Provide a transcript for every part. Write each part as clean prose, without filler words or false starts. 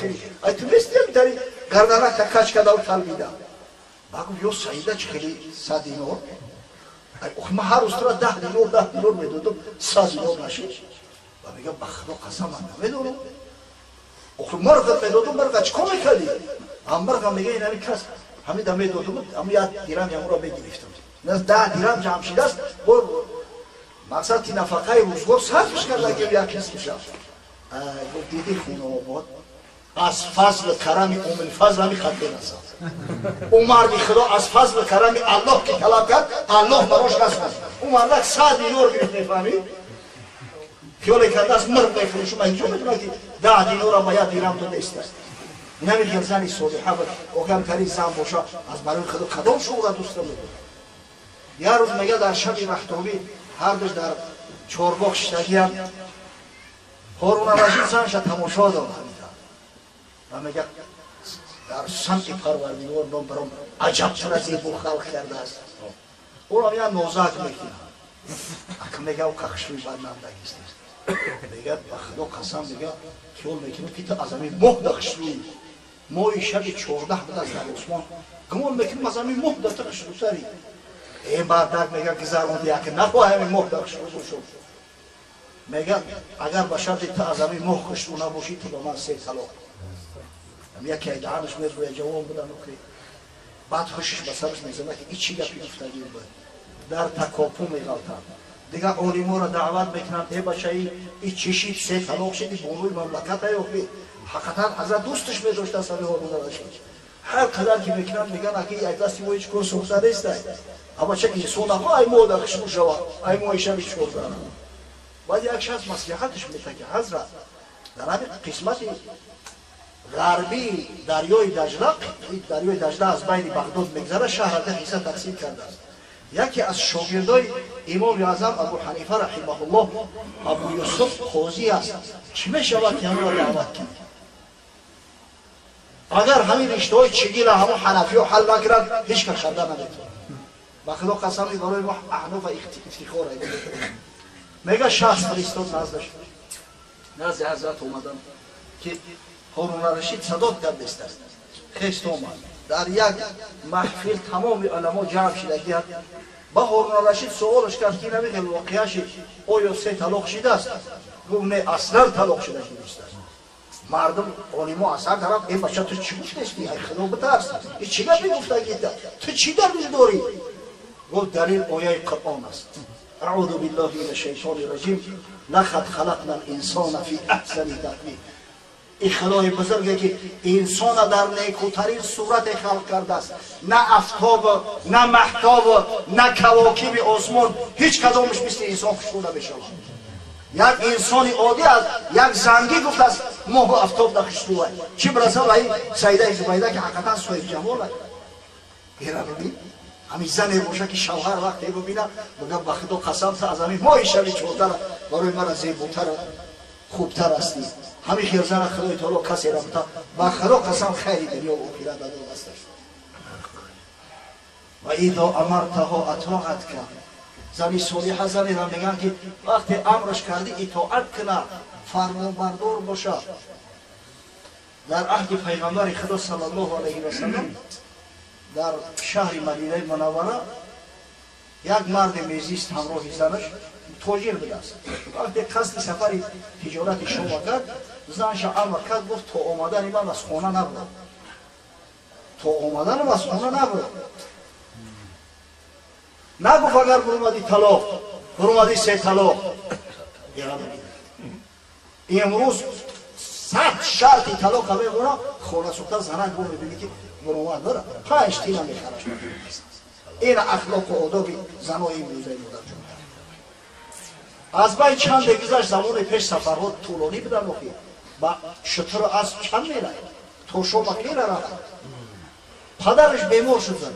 охири. Ай ту мести ҳамитари гарданакта кач кардаву талбида. Ба гуфт, ё Саида, чӣ хели 100 динор? Охи ман ҳар рӯз тура 10 динор, 10 динор медодам, 100 динор нашид? Ба мега, ба Худо қасам, ман намедонам. Охи мурғат медодум, мурға чӣ кор мекардӣ? Мурға, мега, ин ҳами кас ҳамида медодум, ҳами 1 дирам ямуро мегирифтам. 10 дирам ҷамъ шидааст, бо мақсад ки нафақаи рӯзгор сарфш карда, ки як қисмша. Гуфт, диди, хунообод, аз фазли карами Умилфазл ҳами хат мерасад. Ӯ марди Худо аз фазли карами Аллоҳ ки талаб кард, Аллоҳ барош расонд. Ӯ мардак 100 динор гирифт, мефаҳмӣ? Хиёле кардааст, мирғ мефурӯшум, инҷо медонад, ки 10 динора ба 1 дирам додааст. Инами зани солиҳа охиам тари зан боша, аз барои Худо кадом шуғла дӯста медорад? Як рӯз, мега, дар шаби маҳтобӣ ҳардуш дар чорбоғ шиштагиям. Ҳоруна Рашид занша тамошо дод ва мега, дар самти Парвардигор ном баром, аҷаб тура зебо халқ кардааст. Ӯро я нозак мекунад. Ака, мега, ӯ кахшӯи бад нандагист. Мега, ба Худо қасам, мега, хиёл мекунам, ки ту аз ҳамин моҳ да хушрӯӣ. Моҳи шаби 14 будааст дар осмон. Гумон мекунам, аз ҳамин моҳ да ту хушрӯтарӣ. Э, мардак, мега, гузаронди, яке нахоҳ ҳамин моҳ да хушрӯ бошам. Мега, агар ба шарти ту аз ҳамин моҳ хушрӯ набошӣ, ту ба ман се талоқ. Яке даҳанаш мезгӯя, ҷавон будан охи. Баъд ҳушиш ба сараш мезанад, ки и чӣ гапи гуфтагӣ буд. Дар такопӯ меғалтад. Дигар олиморо даъват мекунанд: э, бачаи, и чӣ шид, се талоқ шиди? Бонуи мамлакат охи. Ҳақиқатан ҳазрат дӯсташ медоштааст ҳами Ҳоруна Рашид. Ҳар қадар ки мекунанд, мегӯянд, аки, ай дасти мо ҳеҷ кор сохта нестай. Абача инсон нахо ай моҳ да хушрӯ шава, ай моҳи шаби 14. Баъд як шахс маслиҳаташ метад, ки ҳазрат, дар ҳамин қисмати ғарбии дарёи Даҷла, дарёи Даҷла аз байни Бағдод мегзарад, шаҳра да ҳисса тақсим кардааст, яке аз шогирдои имоми аъзам Абу Ҳанифа раҳимаҳуллоҳ, Абу Юсуф қозӣ аст. Чӣ мешавад, ки ҳамро даъват кунед? Агар ҳамин риштаҳои чигила ҳамон ҳанафиҳо ҳал накунад, ҳеҷ кас карда наметавонад. Ба Худо қасами, барои мо аҳнофа ифтихор. Мега, шахс фиристод наздаш. Назди ҳазрат омадан, ки Ҳоруна Рашид садод кардестааст. Хест омад. Дар як маҳфил тамоми уламо ҷамъ шидагият. Ба Ҳоруна Рашид суолаш кард, ки намехел воқеа шид, оё се талоқ шидааст? Гуфт, не, аслан талоқ шида нестааст. Мардум, олимо аз ҳар тараф: э, бача, ту чӣ гуфтести? Ай Худо битарс, и чӣ гапи гуфтагита? Ту чӣ далил дорӣ? Гуфт, далил ояи Қуръон аст: أعوذ بالله من الشيطان الرجيم، لقد خلقنا الإنسان في أحسن تقويم. И Худои бузурге, ки инсона дар некӯтарин сурате халқ кардааст. На афтобу, на маҳтобу, на кавокиби осмон ҳеҷ кадомаш мисли инсон хушрӯ намешавад. Як инсони оддӣ аз як зангӣ гуфтааст, моҳу афтоб да хушрӯвай, чӣ бираса ва ин Саидаи Зубайда, ки ҳақиқатан соҳибҷамола. Ира бибин, ҳамин зане боша, ки шавҳар вақте бибина, бигӯ, ба Худо қасам, аз ҳамин моҳи шаби 14 барои мара зеботар, хубтар ҳастӣ. Ҳамин хел зана Худои таоло касеро бута, ба Худо қасам, хайри дунё охират дадо дасташ. Ва إذا أمرتها أطاعتك. Зани солиҳа занеро мегӯянд, ки вақте амраш кардӣ, итоат кунад, фармонбардор бошад. Дар аҳди пайғамбари Худо саллаллоҳу алайҳи васалам дар шаҳри Мадинаи Мунаввара як марде мезист ҳамроҳи занаш, тоҷир будааст. Вақте қасди сафари тиҷорати шома кард, занша амр кард, гуфт, то омадани ман аз хона набурад, то омаданам аз хона набурад. Нагуфт, агар буромадӣ, талоқ, буромадӣ, се талоқ. Имрӯз 100 шарти талоқа мебурам, хона сӯхта занак бо мебинӣ, ки буромад дора, панҷ тина мехараш. Ин ахлоқу одоби занои имрӯзаи модарҷон. Аз байн чанде гузашт. Замони пеш сафарҳо тӯлонӣ будан охи, ба шутуру асп чанд мерад, то шома кера рафт. Падараш бемор шуд. Зана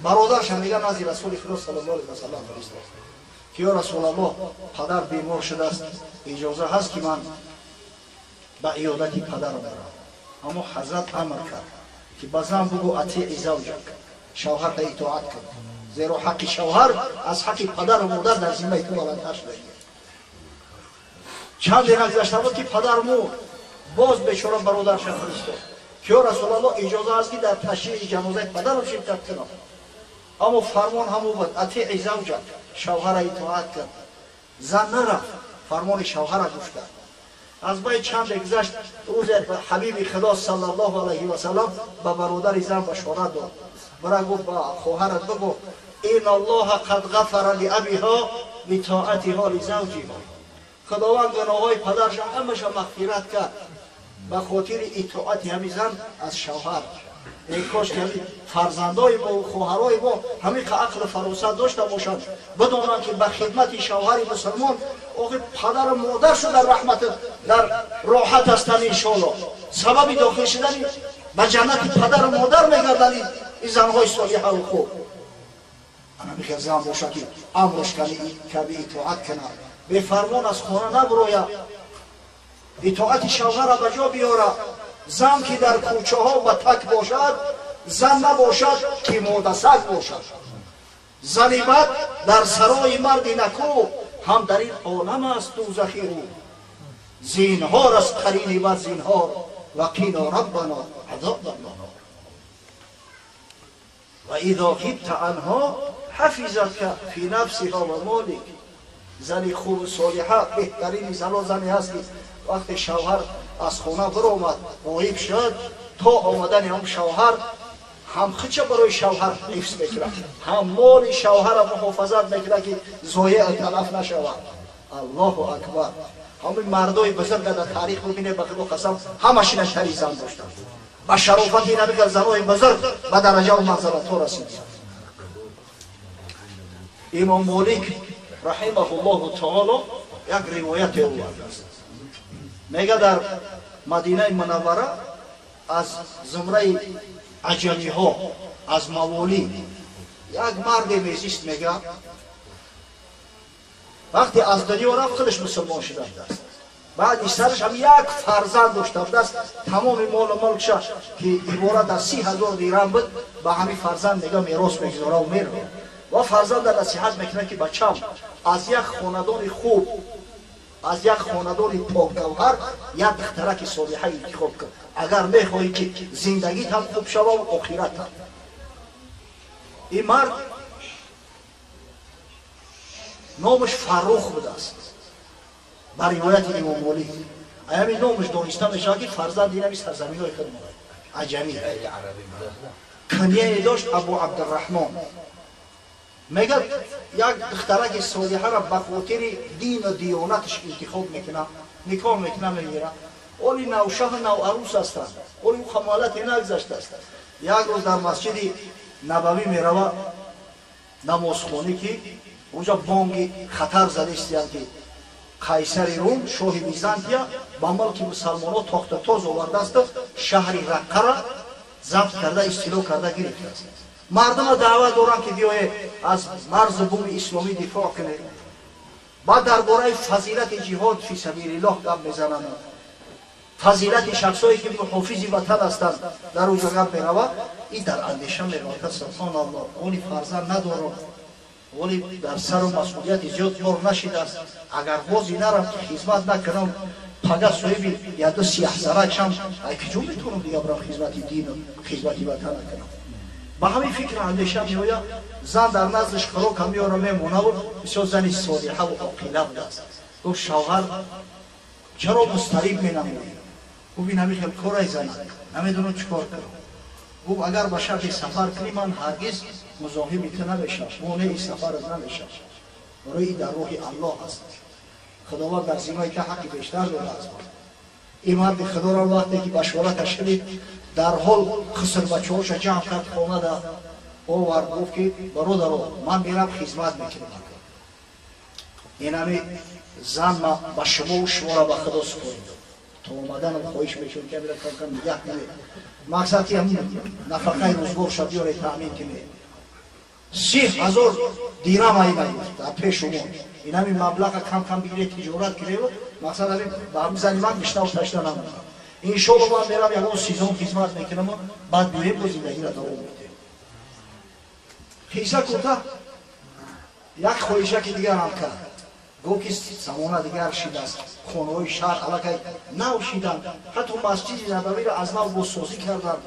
бародарша, мега, назди Расули Худо саллаллоҳу алайҳи васаллам фиристод, ки ё Расулаллоҳ, падар бемор шудааст, иҷоза ҳаст, ки ман ба иёдати падарам барам? Аммо ҳазрат амр кард, ки ба зан бугӯ: أطيعي زوجك, шавҳарта итоат кун, зеро ҳаққи шавҳар аз ҳаққи падару модар дар зиммаи ту баландтар шуда. Чанде нагузашта буд, ки падар мурд. Боз бечора бародарша фиристод ки ё Расулаллоҳ, иҷоза аст ки дар ташйиъи ҷанозаи падарам ширкат кунам. Аммо фармон ҳамон буд: атиъи завҷак, шавҳара итоат кун. Зан нарафт, фармони шавҳара гӯш кард. Аз бай чанде гузашт, рӯзе ҳабиби Худо саллаллоҳу алайҳи васаллам ба бародари зан башорат дод. Бара гуфт, ба хоҳарат бигӯ: ин Аллоҳа қад ғафара лиабиҳо битоатиҳо лизавҷиҳо. Худованд гуноҳҳои падарша ҳамаша мағфират кард ба хотири итоати ҳамин зан аз шавҳар. Эй кош ки ҳамин фарзандои мо, хоҳарои мо ҳамин қа ақлу фаросат дошта бошанд, бидонанд ки ба хидмати шавҳари мусулмон охир падару модаршу дар раҳмат, дар роҳат ҳастанд. Иншоалло сабаби дохил шудани ба ҷаннати падару модар мегарданд ин занҳои солиҳаву хуб. Ана михел зан бошад ки амрш карди итоат кунад, бефармон аз хона набурояд, итоати шавҳара ба ҷо биёрад. Зан ки дар кӯчаҳо ба так бошад, зан набошад ки модасаг бошад. Зани бад дар сарои марди наку ҳам дар ин олам аст дӯзахи ӯ. Зинҳор аз қарини бад зинҳор, ва қино раббано азоба ннор. Ва изо ғибта анҳо ҳафизатка фи нафсиҳо ва молик. Зани хубу солиҳа, беҳтарини зано зане ҳаст ки вақте шавҳар аз хона биромад, ғоиб шуд, то омадани ҳам шавҳар ҳам хича барои шавҳар ҳифз мекунад, ҳам моли шавҳара муҳофазат мекунад ки зоеъ талаф нашавад. Аллоҳу акбар! Ҳамин мардои бузурга дар таърих бибинед, ба Худо қасам, ҳамашина шари зан доштанд. Ба шарофати инамика занои бузург ба дараҷаву манзалатҳо расиданд. Имом Молик раҳимаҳуллоҳу таоло як ривояте овардааст. Мега, дар Мадинаи Мунаввара аз зумраи аҷамиҳо, аз маволӣ як марде мезист. Мега, вақте аз дунё рафт, худаш мусулмон шуда будааст. Баъди сараш ҳам як фарзанд дошта будааст. Тамоми молу мулкша ки иборат аз 30 000 дирам буд, ба ҳамин фарзанд мега мерос мегузораву меравад. Ва фарзанда насиҳат мекунад ки бачам, аз як хонадони хуб, аз як хонадони покгавҳар як духтараки солиҳа интихоб кун, агар мехоҳӣ ки зиндагит ҳам хуб шававу охиратам. Ин мард номаш Фаррух будааст. Ба ривояти имом Молик аями номаш дониста мешавад ки фарзанди инами сарзаминҳои худ аҷамӣ. Кунияе дошт, Абу Абдурраҳмон. Мегӯяд, як духтараки солиҳаро ба хотири дину диёнаташ интихоб мекунад, никоҳ мекунад, мегирад. Оли навшаҳу наварӯс ҳастанд, оли ӯ хамолате нагузаштааст. Як рӯз дар Масҷиди Набавӣ мерава намозхонӣ ки онҷа бонги хатар задистиянд ки қайсари Рум, шоҳи Византия, ба мулки мусалмонҳо тохтатоз овардааст, шаҳри Раққара забт карда, истило карда гирифтааст. Мардума даъват доранд ки биёед, аз марзу буми исломӣ дифоъ кунед. Баъд дар бораи фазилати ҷиҳод фи сабилиллоҳ гап мезананд, фазилати шахсое ки муҳофизи ватан ҳастанд дар оҷа гап меравад. Ин дар андеша меравад: субҳоналлоҳ, оли фарзанд надорам, оли дар сару масъулияти зиёд бор нашидааст. Агар бози нарам, хизмат накунам, пага соҳиби яду сияҳзарак шам, ай куҷо метавонам дига барам хизмати дину хизмати ватан накунам? Ба ҳамин фикру андеша меояд. Зан дар наздаш хӯрока меёра, мемонаву бисёр зани солиҳаву оқила будааст. Гуфт: шавҳар, чаро музтариб менамоӣ? Гуфт: ин ҳамин хел корай, зана, намедонам чӣ кор кунам. Гуфт: агар ба шарти сафар кунӣ, ман ҳаргиз музоҳими ту намешавам, монеи сафарат намешавам. Барои ин дар роҳи Аллоҳ аст, Худованд дар зиммаи ту ҳаққи бештар дора аз ман. Ин марди Худоро вақте ки башораташ шунид, дарҳол хусурбачаҳоша ҷамъ кард, хонада овард, гуфт ки бародаро, ман мерам, хизмат мекунам. Инами зан ма ба шумову шуморо ба Худо супоридам. То омаданам хоҳиш мекунам ки амира кам нигоҳ кунед. Мақсад ки ҳамин нафақаи рӯзгорша биёре, таъмин кунед. 30 000 дирам айна дар пеш шумо, инами маблаға кам кам бигиред, тиҷорат кунед. Мақсад ҳамин ба ҳамин зани ман гишнаву ташна намонам. Иншоалло ман мерам, ягон сезон хизмат мекунам, баъд биёем, бо зиндагиро давом медиҳем. Қисса кӯтаҳ, як хоҳишаки дигарам кард. Гуфт ки замона дигар шидааст, хонаҳои шаҳр аллакай нав шиданд, ҳатто масҷиди Набавиро аз нав бозсозӣ карданд.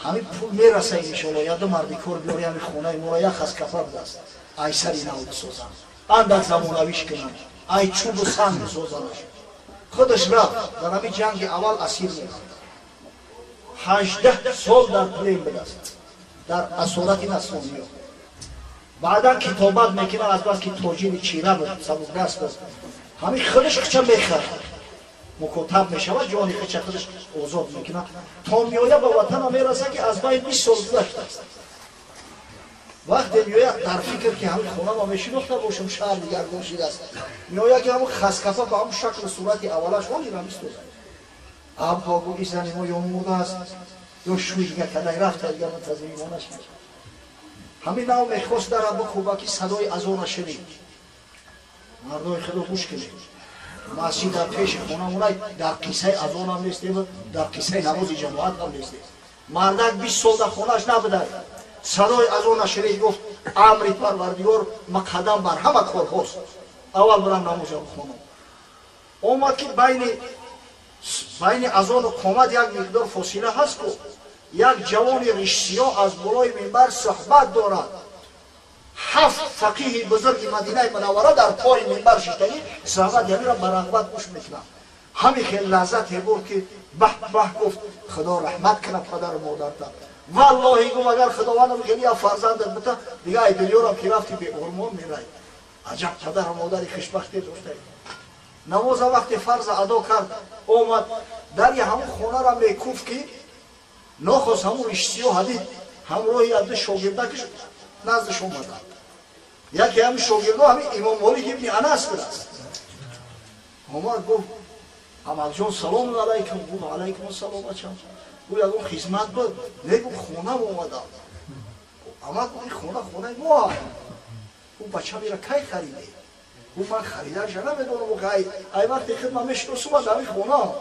Ҳамин пул мераса иншоалло, яду марди кор биёри ҳамин хонаи моро як хаскафа будааст, ай сари нав бисозанд, андак замонавиш кунанд, ай чӯбу санг бисозанаш. Худаш рафт, дар ҳамин ҷанги аввал асир мерафт. 18 сол дар плен будааст, дар асорати насрониё. Баъдан китобат мекунад, аз бас ки тоҷири чира буд, сабукдаст буд, ҳамин худаш хича мехарад, мукотаб мешавад, ҷони хича худаш озод мекунад, то меоя ба ватана мераса ки аз байни 20 сол гузаштааст. Вақте меояд дар фикр ки ҳамин хона ма мешинохта бошам, шаҳр дигаргун шидааст, меояд ки ҳамун хаскафа ба ҳамун шаклу сурати аввалаш ҳозир истода. Аббо, гу, ин зани мо ё мурдааст, ё шӯи дигар кадай рафта, дигар мунтазири мо нашид. Ҳамин нав мехост дара бикӯба ки садои азона шунид. Мардои худо, гӯш кунед, масҷид дар пеши хонамонай, дар қиссаи азонам нестем, дар қиссаи намози ҷамоатам нестем. Мардак 20 сол дар хонааш набудай, садои азона шунид, гуфт: амри Парвардигор муқаддам бар ҳама корҳост, аввал бирам намоза бихонам. Омад ки байни азону қомат як миқдор фосила ҳаст ку, як ҷавони ришсиёҳ аз болои минбар суҳбат дорад. 7 фақиҳи бузурги Мадинаи Мунаввара дар пои минбар шиштагӣ суҳбат ямиро ба рағбат гӯш мекунанд. Ҳамин хел лаззате буд ки баҳ баҳ, гуфт: Худо раҳмат кунад падару модарта. Валлоҳи, гуфт, агар Худовандам хеле як фарзандат бита, дига ай дунёрам ки рафти, беормон мерай. Аҷаб падару модари хушбахте доштаи. Намоза вақте фарза адо кард, омад, дари ҳамун хонара мекуфт ки нохост ҳамун ришсиёҳ ҳадид ҳамроҳи як ду шогирдакиш наздиш омаданд. Яке ҳамин шогирдо ҳамин имом Молик ибни Анас будааст. Омад, гуфт: амакҷон, салому алайкум. Гуфт: алайкум ассалом, бачам. Гуфт: ягон хизмат буд? Не, гуфт, хонам омадам. Амак, гуфт, ин хона хонаи мо. Гуфт: бачам, ира кай хариде? Гуфт: ман харидаша намедонам, ай вақте худ ман мешиносум, дар ҳамин хона.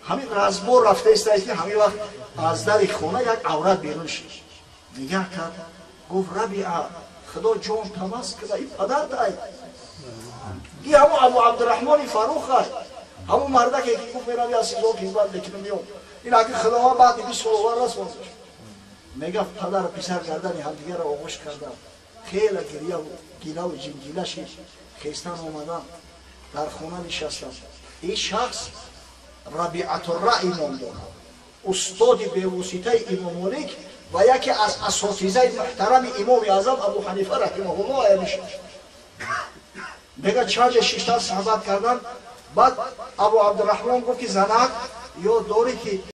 Ҳамин разбор рафта истааст ки ҳамин вақт аз дари хона як аврат берун шид. Нигаҳ кард, гуфт: Рабиа, Худо ҷон тамас куда, и падартай, и ҳамун Абу Абдураҳмони Фаррух ай, ҳамун мардаке ки гуфт мерам як сизон хизмат мекунам, меом. Ин аки Худованд баъди 20 сол овар расондаш. Мегафт, падару писар гардани ҳамдигарро оғӯш карданд, хеле гирьяву гилаву ҷингила шид, хестан омадан, дар хона нишастанд. Ин шахс Рабиатурраъй ном дорад, устоди бевоситаи имом Молик ва яке аз асотизаи муҳтарами имоми аъзам Абу Ҳанифа раҳимаҳулло аямишад. Мега, чанде шиштан, суҳбат кардан, баъд Абу Абдураҳмон гуфт ки занак ёд дорӣ ки